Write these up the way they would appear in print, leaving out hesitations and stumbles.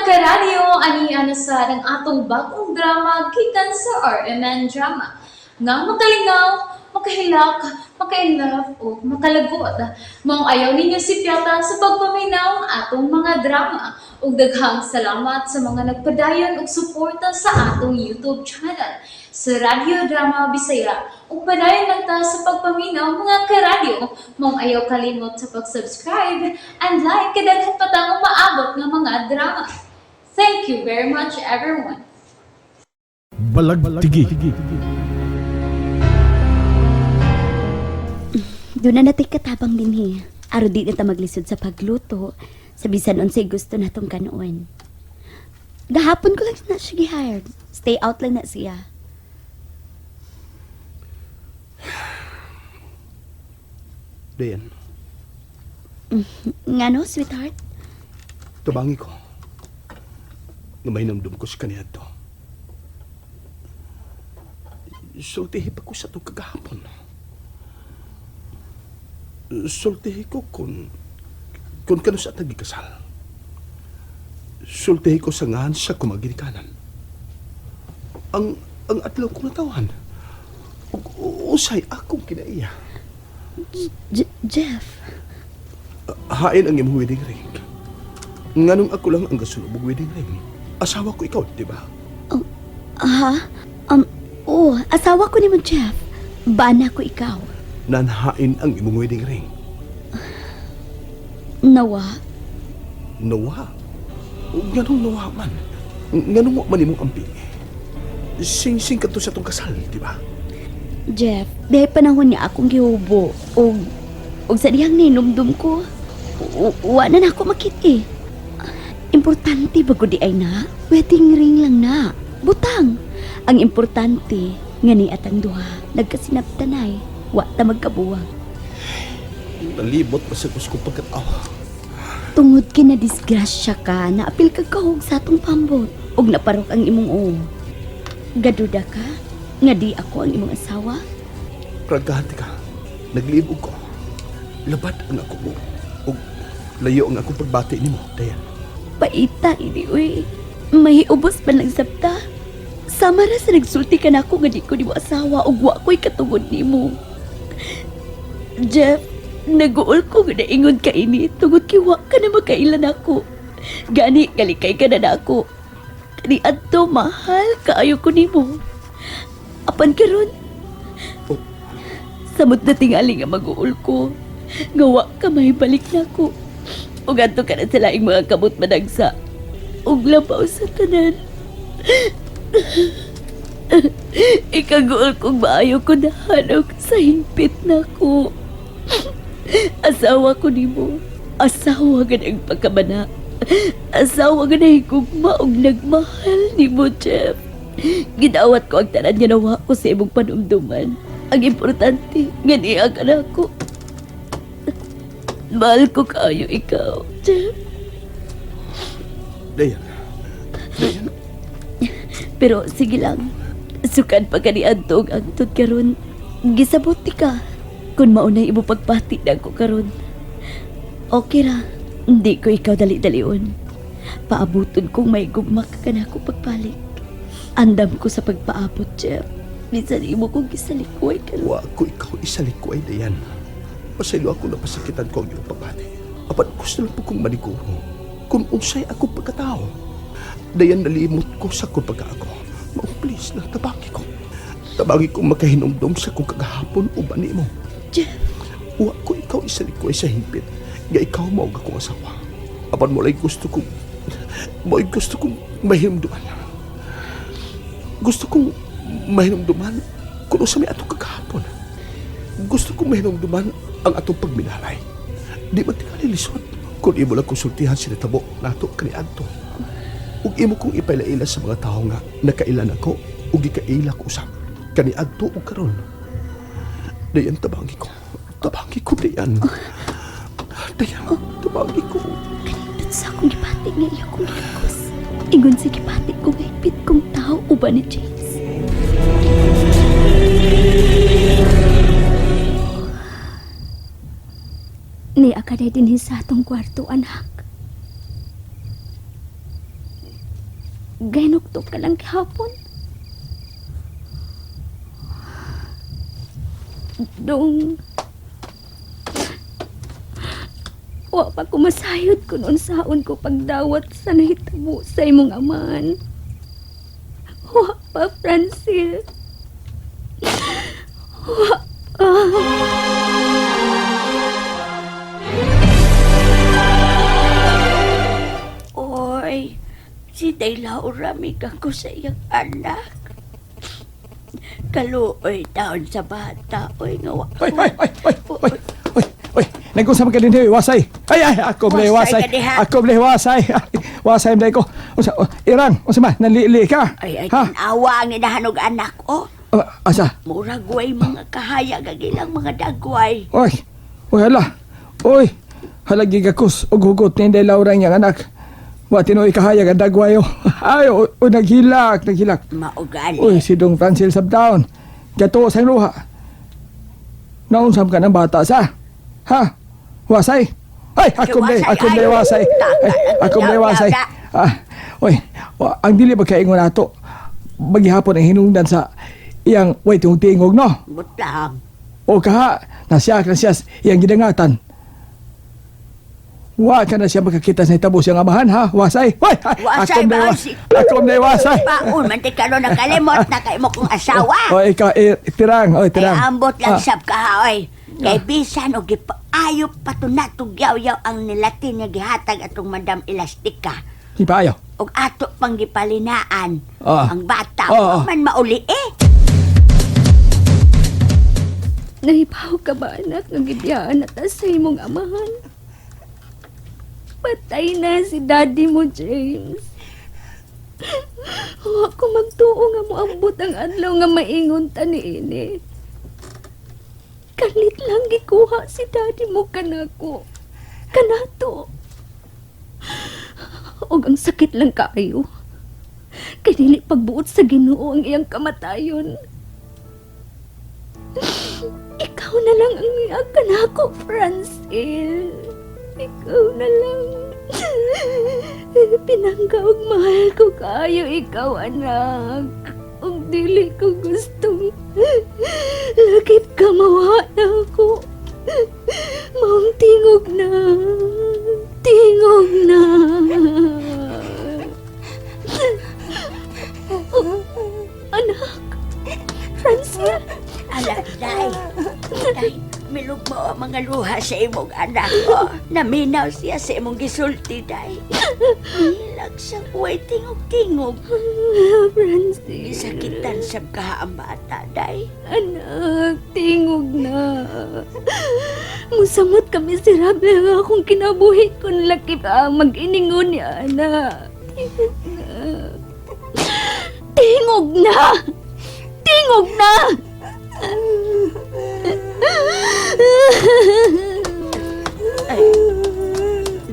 Karadyo, ani ana sa ang atong bagong drama gikan sa RMN Drama. Nga makalingaw, makahilak, maka-inlove o makalagot. Maong ayaw ninyo sipyata sa pagpaminaw ang atong mga drama. Ug daghang salamat sa mga nagpadayon og suporta sa atong YouTube channel sa Radyo Drama Bisaya. Ug padayon lang ta sa pagpaminaw, mga karadyo. Maong ayaw kalimot sa pag-subscribe and like kay daghan pa tang umaabot nga mga drama. Thank you very much, everyone. Balagtigi. Doon na natay katabang dinhi. Aron di na ta maglisod sa pagluto. Sa bisan unsay gusto natong kanoon. Gahapon ko lang na siya gi-hired. Stay out lang na siya. Dayan, Ngano, sweetheart? Tubangi ko. Nga mahinamdum ko sa kaniya to. Sultihi pa ko sa itong kagahapon. Sultihi ko kung kano sa tagikasal. Sultihi ko sa ngahan sa kumaginikanan. Ang adlaw kong natawan. Usay akong kinaiya. Jeff, Hain ang imong wedding ring. Nganong ako lang ang gasulubog wedding ring. Asawa ko ikaw, di ba? Ha? Oh, asawa ko ni mo, Jeff. Bana ko ikaw. Nanhain ang imong wedding ring. Nawa. Nawa. Nganong nawa man? Nganong wa man imong ampi? Sing-sing ka to sa tong kasal, di ba? Jeff, dahil panahon niya akong gihubo. Og sa dihang ninumdum ko, wa na nako makit eh. Importante ba di ay na? Wedding ring lang na. Butang. Ang importante, nga ni atang duha, nagkasinabtanay, wa ta magkabuwag. Nalibot pa sa gusto kong pagkatao. Tungod kay na disgrasya ka, naapil ka kahog sa atong pambot, ug naparok ang imong uo. Gaduda ka, nga di ako ang imong asawa? Pragkahante ka. Naglibog ko. Labad ang ako mo. Ug layo ang akong pagbati nimo, Dayan. Paita, ini uy. May ubos man lang sabta. Sama ra sa nagsulti ka nako nga di ko nimo asawa ug wa ko'y katungod nimo. Jeff, naguol ko nga naingon ka ini tungod kay wa ka na makailan ako. Gani galikay ka na nako. Kani adto mahal kaayo ko nimo. Apan karon, Oh. samot na tingali nga maguol ko. Nga wa ka may balik nako. Ug adto ka na sa laing mga kamot managsa. Ug labaw sa tanan. Ikaguol kong maayo ko nahanog sa hingpit na ko. Asawa ko nimo. Asawa ka ng pagkamana. Asawa ka na higugma og nagmahal nimo, Jeff. Gidawat ko ang tanan nga nawa ko sa imong panumduman. Ang importante, nga niya ka na ako. Mahal ko kaayo ikaw, Jeff. Dayan. Dayan. Pero sige lang, sukan pa kani adto og angtod karon. Gisabot ti ka. Kun maunay imo pagpati na ako karon. Okay ra, hindi ko ikaw dali-dalion. Paabuton kong may gugma ka kanako pagpalik. Andam ko sa pagpaabot, Jeff. Minsan imo kong gisalikoy karon. Wa ko ikaw isalikway, Dayan. Pasaylo ako na pasakitan ko ang iyong pagbati. Apan gusto lang po kong maniguro. Kung unsay ako pagkatao. Dayan, nalimot ko sa kong pagkaako. Mao please lang, tabaki ko. Tabagi ko makahinumdum sa kong kagahapon o bani mo. Jeff, Wa ko ikaw isalikway sa hingpit. Nga ikaw mao ang akong asawa. Apan mo'y gusto kong mahinumduman. Gusto kong mahinumduman kung unsa may atong kagahapon. Gusto kong mahinumduman ang atong pagminalay. Di man tingali lisod kung imo lang konsultihan si natabo nato kaniadto. Ug imo kong ipailaila sa mga tawo nga nakailan ako ug gikaila ko usab kaniadto ug karon. Dayan, tabangi ko. Tabangi ko, Dayan. Dayan, tabangi ko. Kanindot sa akong gipati nga iya kong gikos. Ingon sa gipati ko nga higpit kong tao uban ni James. Ni akaday dinhi sa atong kwarto, anak. Gahinuktok ka lang gihapon. Dong, wa pa ko masayod kung unsaon ko pagdawat sa nahitabo sa imong amahan. Wa pa, Francil. Wa pa. Oy, si Day Laura migang ko sa iyang anak. Kaluoy taon sa bata, oy, nga wa Oy, oy, oy, oy, oy, oy, oy. Nag-usap ka din, wasay. Ay, ay, ako bleh, Wasay wasay. ka diha. Ako bleh, wasay. Wasay, bleh ko. Unsa, oh, Irang, unsa man, nanlili ka? Ay, ay, Ha? tanawa ang inahanog anak, oh. Ah, asa? Murag way mga kahayag ang ilang mga dagway. Oy, oy, hala. Oy, hala gigakos og hugot ni Inday Laura niyang anak. Wa tinuoy kahayag ang dagway. Oh. Ay, oy, oy, naghilak, naghilak. Maugali. Uy, si Dong Francil Sabdown. Gato sa luha. Naunsam ka ng bata sa? Ha? Wasay? Ay, ako Wasay, bleh, ako ay. bleh, wasay. Ay, ako bleh, wasay. Ah, uy, ang dili ba kaingon nato? Maghihapon ang hinungdan sa iyang way tingog-tingog, no? Butang. O kaha, nasiya na siya iyang gidangatan. Wa ka na siya makakita sa hitabo siyang amahan, ha? Wasay? Way! Ay, Wasay ako bleh, ba? ako bleh, wasay. Paun, man ti karon nakalimot na kay mo kong asawa. O, ikaw, eh, tirang, oy, Ay, tirang. ambot lang Ah. sab ka, ha, oy. Kay bisan og gipaayo pa to natog yaw-yaw ang nilatin nga gihatag atong Madam Elastica. Di pa ayaw. Og ato pang gipalinaan. Ah. Ang bata Ah, ah. man mauli eh. Nahibaw ka ba, anak, nga gibiyaan na ta sa imong amahan? Patay na si daddy mo, James. Wa ko magtuo nga moambot ang adlaw nga maingon ta ni ini. Kalit lang gikuha si daddy mo kanako. Kanato. Og ang sakit lang kaayo. Kay dili pagbuot sa Ginoo ang iyang kamatayon. Ikaw na lang ang niakan ako, Francil. Ikaw na lang. Pinangga og mahal ko kaayo ikaw, anak. Ug dili ko gustong lakip ka mawa na ako. Maong tingog na. Tingog na. Anak. Francil. Ala, day. Day, milog mo ang mga luha sa imong anak. Oh, naminaw siya sa imong gisulti, day. Milag sa kuway tingog-tingog. Francil. Gisakitan sab ka ang bata, day. Anak, tingog na. Musamot kami si Rabel nga akong kinabuhi kung laki pa ang mag-iningon niya, anak. Tingog na. Tingog na! Tingog na!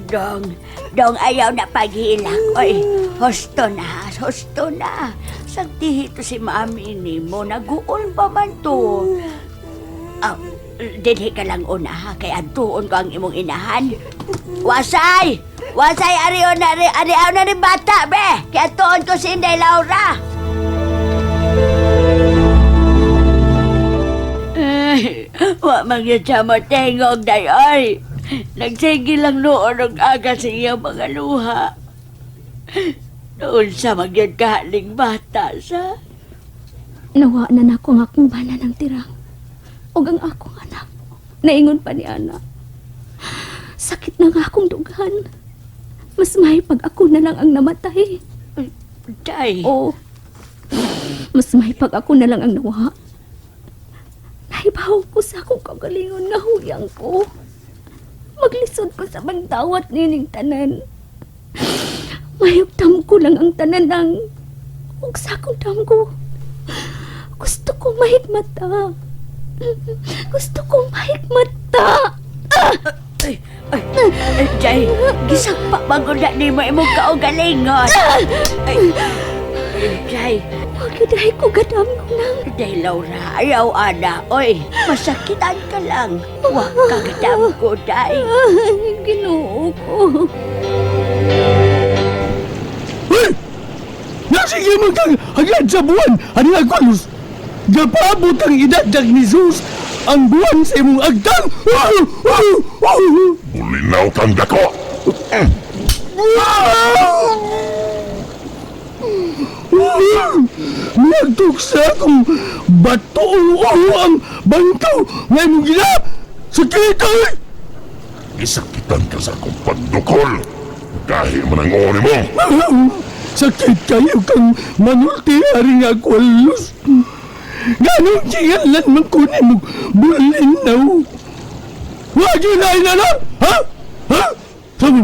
Dong, dong ayaw na paghilak. Oy, husto na, husto na. Sagtihi to si mami ni mo, naguol pa man to. Ah, dinhi ka lang una ha, kay adtuon ko ang imong inahan. Wasay! Wasay, ari na ari, ari na ni bata, be! Kay adtuon ko si Inday Laura. Ay, wa man gyud siya matingog day ay. Nagsige lang noon og aga sa iyang mga luha. Noon sa magyud kahaling bata sa. Nawa na nako ang akong bana ng tirang. Og ang akong anak. Naingon pa ni ana. Sakit na nga akong dughan. Mas may pag ako na lang ang namatay. Day, Oo. Mas may pag ako na lang ang nawa. Nahibaw ko sa akong kagalingon nga huyang ko. Maglisod ko sa pagdawat nining tanan. Mayugtam ko lang ang tanan ang ug sa akong damgo. Gusto ko mahigmata. Gusto ko mahigmata. ay, ay, ay, day, gisakpa magunda nimo imong kaugalingon. Ay, ay, day, Wag yun dahil ko gadamgo nang. day Laura, ayaw ana, oy, masakitan ka lang. Wa kagadam ko, day. Ay, Ginoo ko. Uy! man kang hagad sa buwan, ani Aqualus. Gapaabot ang edad ni Jesus ang buwan sa imong agtang. Bulinaw kang dako! Nagtuksa kong bato ang bangkaw nga imong gina. Sakit ay! Isakitan ka sa akong pagdukol! Gahi man ang ori mo! Sakit kayo kang manulti hari nga Aqualus. Ganong kingalan man ko ni mo bulinaw. Wagi na ina lang! Ha? Ha? Sabi,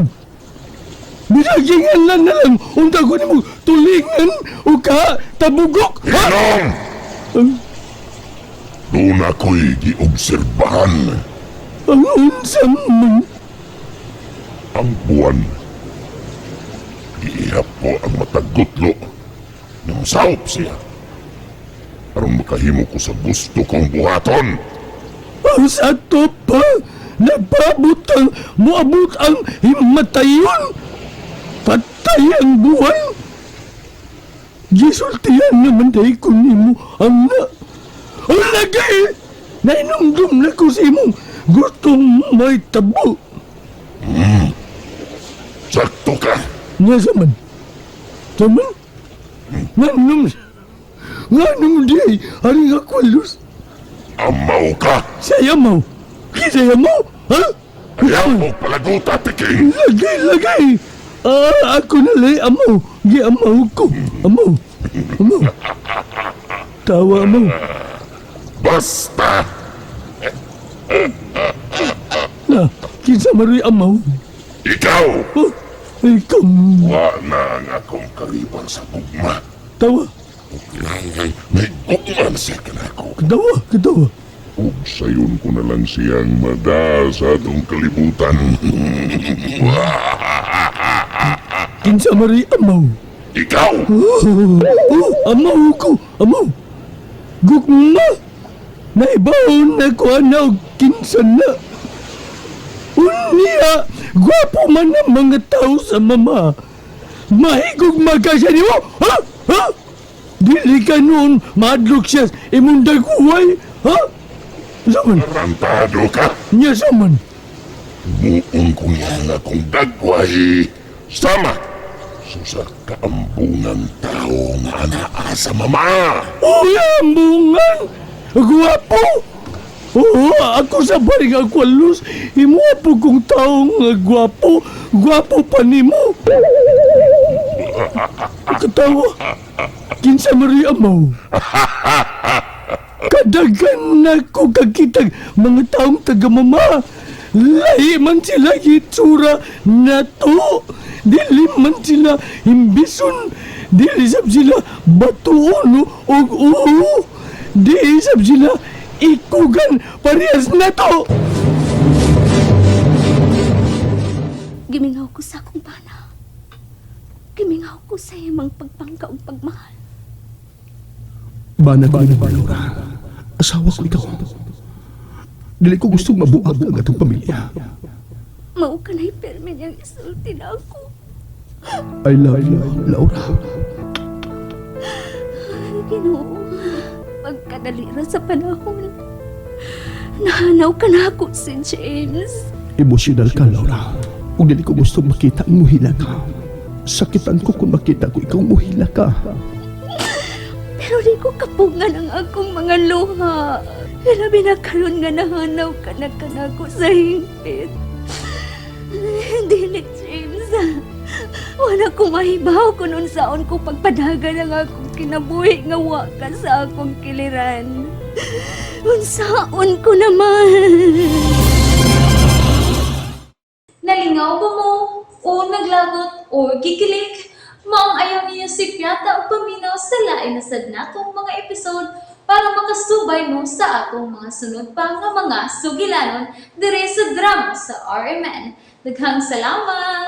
Binagingan na lang unta ko nimo tulingan o ka tabugok. Ha? Hinong! Doon ako'y giobserbahan Ang unsa man. ang buwan. Giihap ko ang matagutlo ng saop siya. Aron makahimo ko sa gusto kong buhaton. Ang sa ato pa, nagpaabot ang muabot ang himatayon. Patay ang buwan. Gisultihan naman dahil ko nimo ang na. Ang lagi! Nainumdum na ko sa imong gustong may tabo. Sakto ka! Nga sa man. Sa man? Nga nung... Nga nung di ay haring akwalos. Amaw ka! Saya mo. Kisaya mo? Ha? Ayaw mo palaguta, Tiking! Lagay, lagay! Ah, ako na lay amaw. Gi amaw ko. Amaw. Amaw. Tawa amaw. Basta! Na, kinsa maroy amaw. Ikaw! Oh, ay kang Wa na ang akong karibang sa gugma. tawa. Ngay, may gugma na siya kanako. Katawa, katawa. Ug sayon ko na lang siyang mada sa atong kalibutan. Kinsa maroy amaw. Ikaw! Oh, oh, amaw ko, amaw. Gugma. Naibaon na ko ana og kinsa na. Unya, gwapo man ang mga tao sa mama. Mahigugma ka siya nimo? Ha? Ha? Dili ka noon maadlok siya sa imong daguway? Ha? Saman? Tarantado ka! Nya saman? Buong kong yan akong dagway. Sama! Susa kaambungan tao nga anaa sa mama! Uy, ambungan! Gwapo! Oo, ako sa baring akwalos, imo po kong taong nga gwapo, gwapo pa nimo. Katawa, kinsa mari amaw. Kadagan na ko kakitag mga taong taga-mama. Lahi man sila hitsura na to. Dili man sila imbison. Dili sab sila batuon og oo. Dili sab sila ikugan parehas na to. Gimingaw ko sa akong bana. Gimingaw ko sa imong pagpangka ug pagmahal. Bana ko ni Laura. Asawa ko ikaw. Dili ko gusto mabuag ang atong pamilya. Mao ka na'y permi niyang isulti na ako. I love you, Laura. Ay, Ginoo, pagkadalira sa panahon. Nahanaw ka na ako si James. Emosyonal ka, Laura. Ug dili ko gusto makita ang muhila ka. Sakitan ko kung makita ko ikaw muhila ka. Pero di ko kapungan ang akong mga luha. Labi na karon nga nahanaw ka na kanako sa hingpit. Dili, James. Wala ko mahibaw kung unsaon ko pagpadagan ang akong kinabuhi nga wa ka sa akong kiliran. Unsaon ko naman. Nalingaw ba mo? O naglagot o gikilig? Maong ayaw niyo si Piata o paminaw sa lain na sad natong mga episode para makasubay mo sa atong mga sunod pa nga mga sugilanon dire sa drama sa RMN. Daghang salamat!